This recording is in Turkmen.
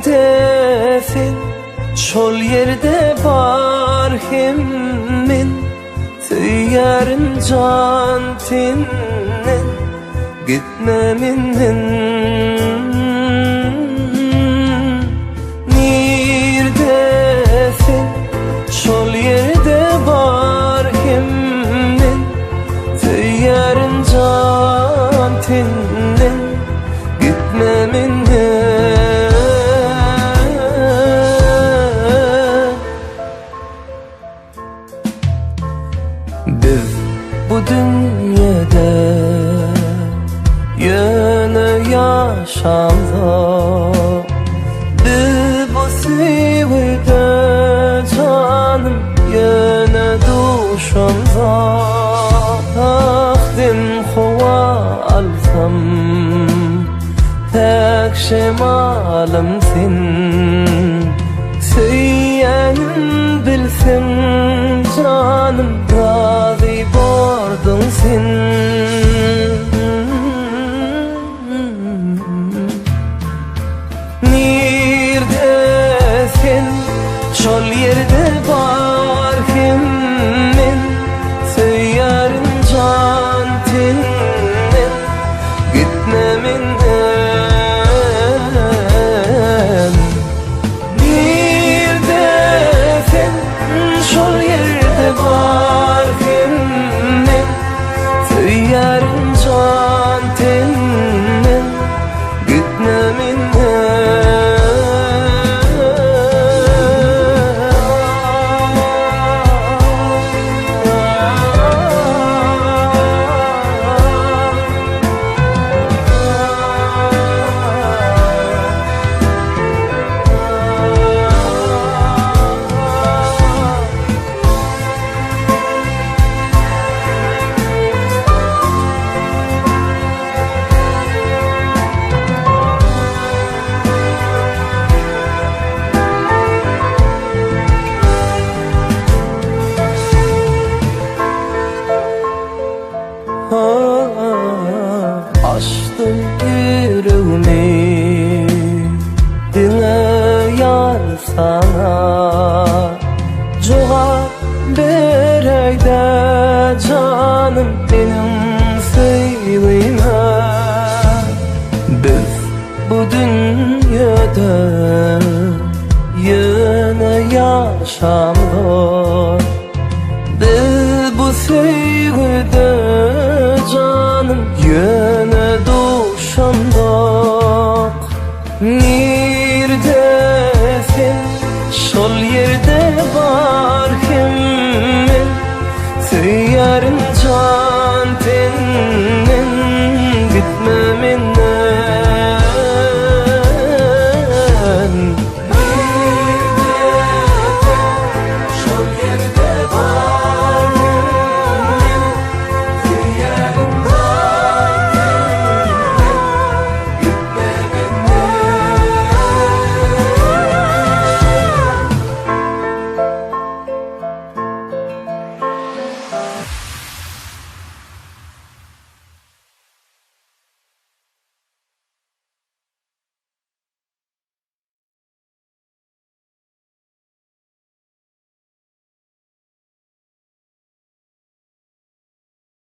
Nirde sen şol ýerde bar hem men Söýýärin jan tenden gitme menden Nirde sen şol ýerde bar hem men Söýýärin jan tenden gitme menden Biz bu dünýede ýöne ýaşamzok Biz bu söýgüde janym ýöne duşamzok Ah dem howa alsam päk şemalym sen Söýýänim bilseň janym razy borduň sen. Nirde sen şol ýerde bar hem men Söýýärin jan tenden gitme menden. Nirde sen şol ýerde bar hem men Söýýärin jan tenden gitme menden. Açdym ýüregimi diňe ýar saňa Jogap beräýdä janym meniň söýgime Biz bu dünýede ýöne ýaşamzok Biz bu söýgüde.